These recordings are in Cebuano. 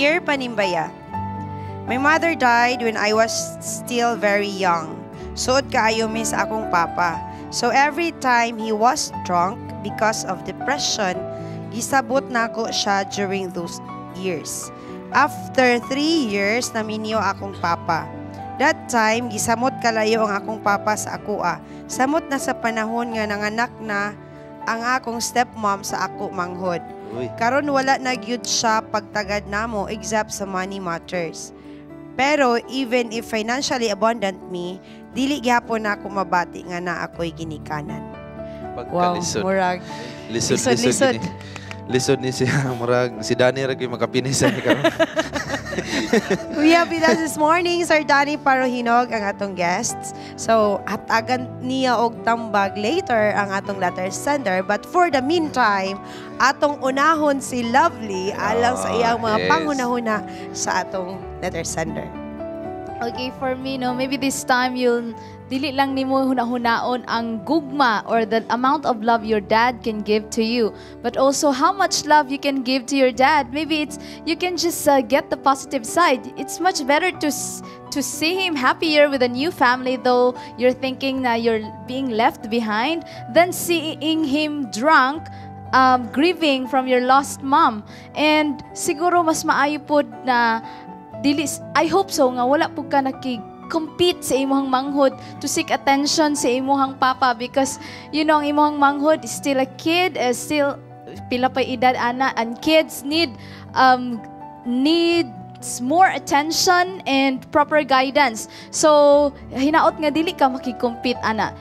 Dear Panimbaya, my mother died when I was still very young. Suod kaayo mi sa akong papa. So every time he was drunk because of depression, gisabot nako siya during those years. After 3 years, naminyo akong papa. That time, gisamot kalayo ang akong papa sa akoa. Samot na sa panahon nga nanganak na ang akong stepmom sa ako manghod. Uy. Karon wala na gyud siya pagtagad namo except sa money matters. Pero even if financially abundant me, dili gihapon na ako mabati nga na ako'y ginikanan. Wow, Pagkalisod. Murag. Lisod, Lisod, lisod, lisod. gini. Lisod ni siya. Murag, si Danny ra gyud makapinis ni karon. We have with us this morning Sir Danny Parohinog, ang atong guests. So, hatagan niya og tambag later ang atong letter sender. But for the meantime, atong unahon si Lovely alang sa iyang mga panghunahuna sa atong letter sender. Okay, for me, no, maybe this time you'll dili lang nimo hunahunaon ang gugma or the amount of love your dad can give to you, but also how much love you can give to your dad. Maybe it's you can just get the positive side. It's much better to see him happier with a new family, though you're thinking na you're being left behind, than seeing him drunk, grieving from your lost mom. And siguro mas maayo pod na dili, I hope so nga wala pud ka nakig-compete sa imong manghod to seek attention sa imong papa because ang imong manghod is still a kid, is still pila pa edad ana, and kids needs more attention and proper guidance. So hinaot nga dili ka makig-compete ana.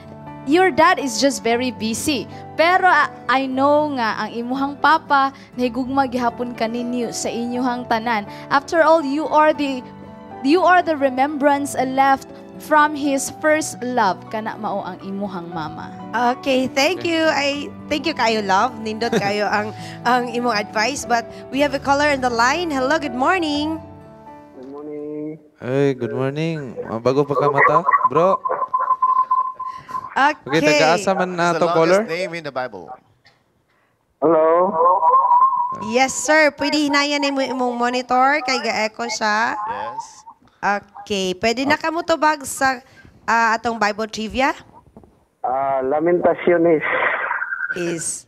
Your dad is just very busy. Pero I know nga ang imuhang papa nahigugma gihapon kaninyo sa inyuhang tanan. After all, you are the remembrance left from his first love, kana mao ang imuhang mama. Okay, thank you. I thank you kayo, love. Nindot kayo ang imong advice, but we have a caller on the line. Hello, good morning. Good morning. Hey, good morning. Ah, bago pa ka mata, bro. Okay. Okay, taga-asa man na It's the to, caller? Longest name in the Bible. Hello. Yes, sir. Pwede hinayan nimo imong monitor kay ga-echo siya. Yes. Okay, pwede na ka mo tubag sa atong Bible trivia? Ah, Lamentaciones. Is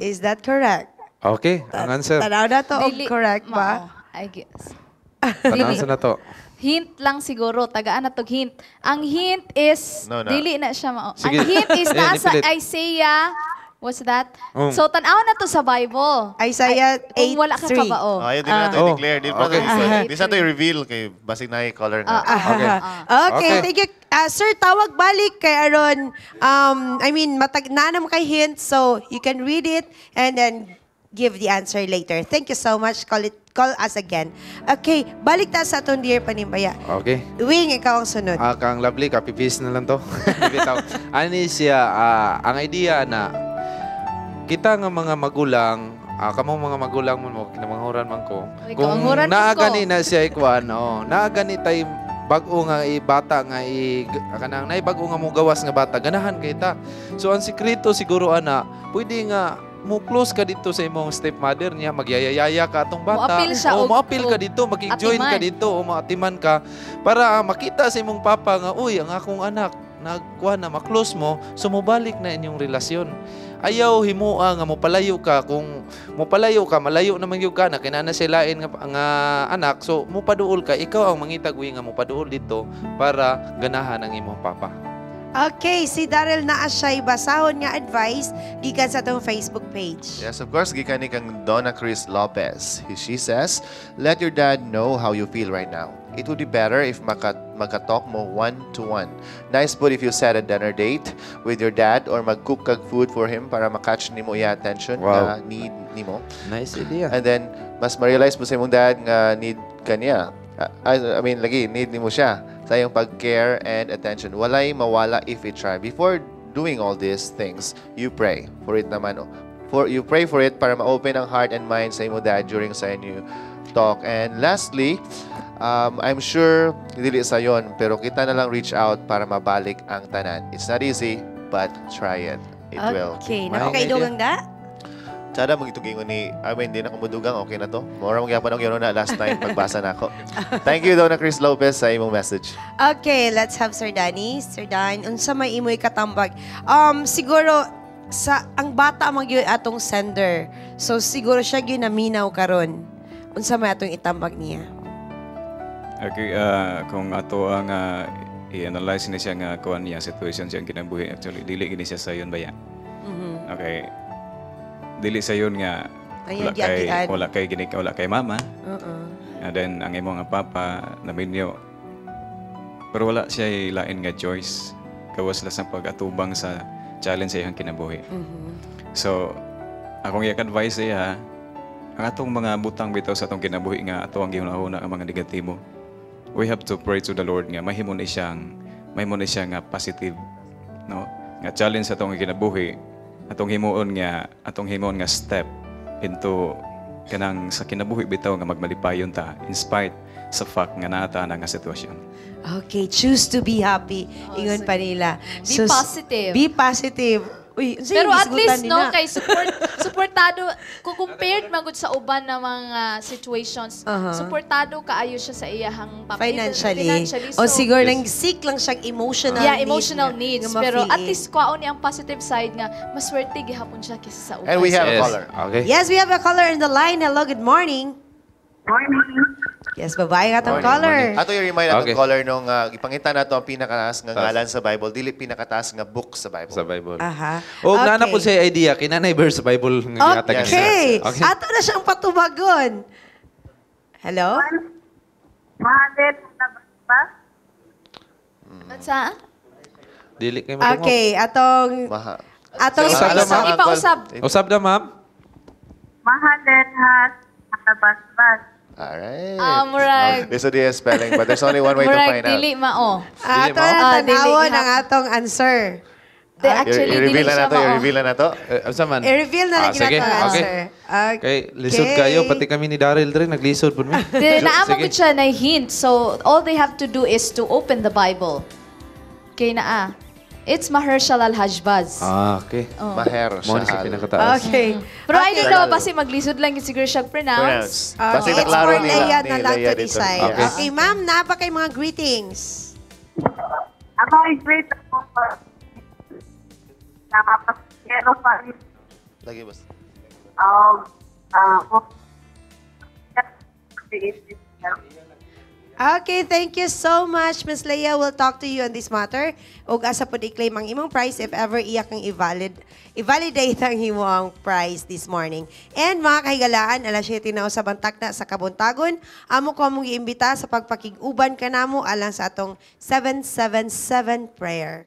is that correct? Okay, ang answer. Tanaw na to og Dili correct ba? Mao, I guess. Tanaw sa na to. Hint lang siguro, tagaan na tog hint. Ang hint is No, no. dili na siya mao. Sige. Ang hint is Eh, nasa nipilit. Isaiah. What's that? Um. So tan-aw na to sa Bible. Isaiah Ay, kung wala ka 8:3. kabao. Oh, ayaw din na ito Oh, i-declare. Di pa okay. di sa ito i-reveal kay basig na caller nga. Okay. Okay, thank you. Sir, tawag balik kay aron, I mean, matag na mo kay hint so you can read it and then give the answer later. Thank you so much. Call us again. Okay, balik ta sa atong Dear Panimbaya. Okay. Wing, ikaw ang sunod. Ah, kang Lovely, copy paste na lang to. Bitaw. Ani siya, ang idea na kita nga mga magulang, kamo mga magulang mo, kinamanghuran man ko. Uy, Kung kamanghuran man naa ko. gani na siya ikuan, oh, naa gani tay bag-o nga i bata nga i kanang nay bag-o nga mo gawas nga bata, ganahan kay ta. So ang sikreto siguro ana, pwede nga mo close ka dito sa imong stepmother niya, magyayaya ka atong bata. Moapil siya O moapil ka og dito, makig-join ka atiman. Dito o maatiman ka para makita sa imong papa nga, uy, ang akong anak nagkuha na, ma-close mo, so mobalik na inyong relasyon. Ayaw himua nga mopalayo ka. Kung mopalayo ka, malayo naman gyud ka na kinana sila lain nga anak, so mopaduol ka, ikaw ang mangitag uwi nga mopaduol dito para ganahan ang imong papa. Okay, si Daryl naa siya'y basahon nga advice gikan sa atong Facebook page. Yes, of course, gikan ni kang Donna Chris Lopez. She says, "Let your dad know how you feel right now. It would be better if makatalk mo one-to-one. Nice but if you set a dinner date with your dad or mag-cook kag food for him para makatch nimo iya attention nga need nimo." Nice idea. And then, mas ma-realize mo sa imong dad nga need ka niya. I mean, lagi, need nimo siya sa iyong pag-care and attention. Walay mawala if you try. Before doing all these things, you pray for it naman. Oh. For you pray for it para ma-open ang heart and mind sa imong dad during sa inyo talk. And lastly, I'm sure dili sayon, pero kita na lang reach out para mabalik ang tanan. It's not easy, but try it. It will. Okay, May nako kay idea. Dugang da? Tsada magitong gingon ni, I mean, di na ko mudugang, okay na to. Mura magyapon ang na last time pagbasa na ako. Thank you, Donna Chris Lopez, sa imong message. Okay, let's have Sir Danny. Sir Dan, unsa may imoy katambag? Siguro sa ang bata man gyud atong sender. So siguro siya gyud naminaw karon. Unsa may atong itambag niya? Okay, kung ato ang i-analyze ni siya nga kuan niya situation siyang kinabuhi, actually dili gini siya sayon baya. Okay. Dili sayon nga Ayan, wala kay giagian. Wala kay gini, wala kay mama. And then ang imong nga papa naminyo. Pero wala siya lain nga choice gawas lang sa pag-atubang sa challenge sa iyang kinabuhi. So, akong i-advise iya, ang atong mga butang bitaw sa atong kinabuhi nga ato ang gihunahuna ang mga negatibo. We have to pray to the Lord nga mahimo ni siya nga positive, no? Nga challenge sa atong kinabuhi, atong himuon nga step into kanang sa kinabuhi bitaw nga magmalipayon ta in spite sa fact nga naa na nga sitwasyon. Okay, choose to be happy. Ingon pa nila. Be positive. Be positive. Uy, unsa Pero yung at least gisgutan no nila? Kay supportado kung compared man gud sa uban na mga situations, suportado kaayo siya sa iyahang papa. Financially. Financially. O So, siguro nang seek lang siyang emotional yeah, need emotional nga- needs. nga Pero at ma-fill in. least kwaon niya ang positive side nga maswerte gihapon siya kaysa sa uban. And we have a Yes. caller. Okay. Yes, we have a caller in the line. Hello, good morning. Morning. Yes, babae nga atong Morning, caller. morning. Ato i-remind atong caller nung ipangita nato ang pinakataas nga Taas. ngalan sa Bible, dili pinakataas nga book sa Bible. Sa Bible. Aha. O okay. Na po siya idea, kinanay verse sa Bible nga gihatag niya. Okay. Okay. Ato na siyang patubagon. Hello? Mahalit na ba? Sa? Dili kay madungog. Okay, atong Maha. atong Usab na, ipausap. ma'am. Ipausab. Usab na, ma'am. Mahalit has nabasbas. Alright. Ah, murag This is the spelling, but there's only one way to murag find out. dili mao. Ato Dili mo? na Ah, dili tanawon gihapon. ang atong answer. Di, actually, I-reveal dili na siya nato, mao. i-reveal na nato. Eh, unsa man? I-reveal na lang Ah, sige. nato ang Okay. answer. Okay. Okay, lisod kayo pati kami ni Daryl dre naglisod pud mi. Di, naa Sige. mo gud siya na hint. So, all they have to do is to open the Bible. Kay naa. It's Mahershala Al-Hajbaz. Ah, okay. Oh. Maher Mo ni siya Shahal. pinakataas. Okay. Pero I don't know, basi maglisod lang yun siguro siya pronounce. Pronounce. Basta Okay, it's naklaro for nila, Leia ni na lang Leia to dito. decide. Okay. Okay, ma'am, naa pa kay mga greetings. Ako ay great ako for nakapasero pa rin. Lagi, boss. Okay, thank you so much, Miss Leia. We'll talk to you on this matter. Ug asa pod i-claim ang imong prize if ever iya kang i-validate ang imong prize this morning. And mga kahigalaan, alas 7 na usab ang takna sa kabuntagon. Amo ko among giimbita sa pagpakig-uban kanamo alang sa atong 777 prayer.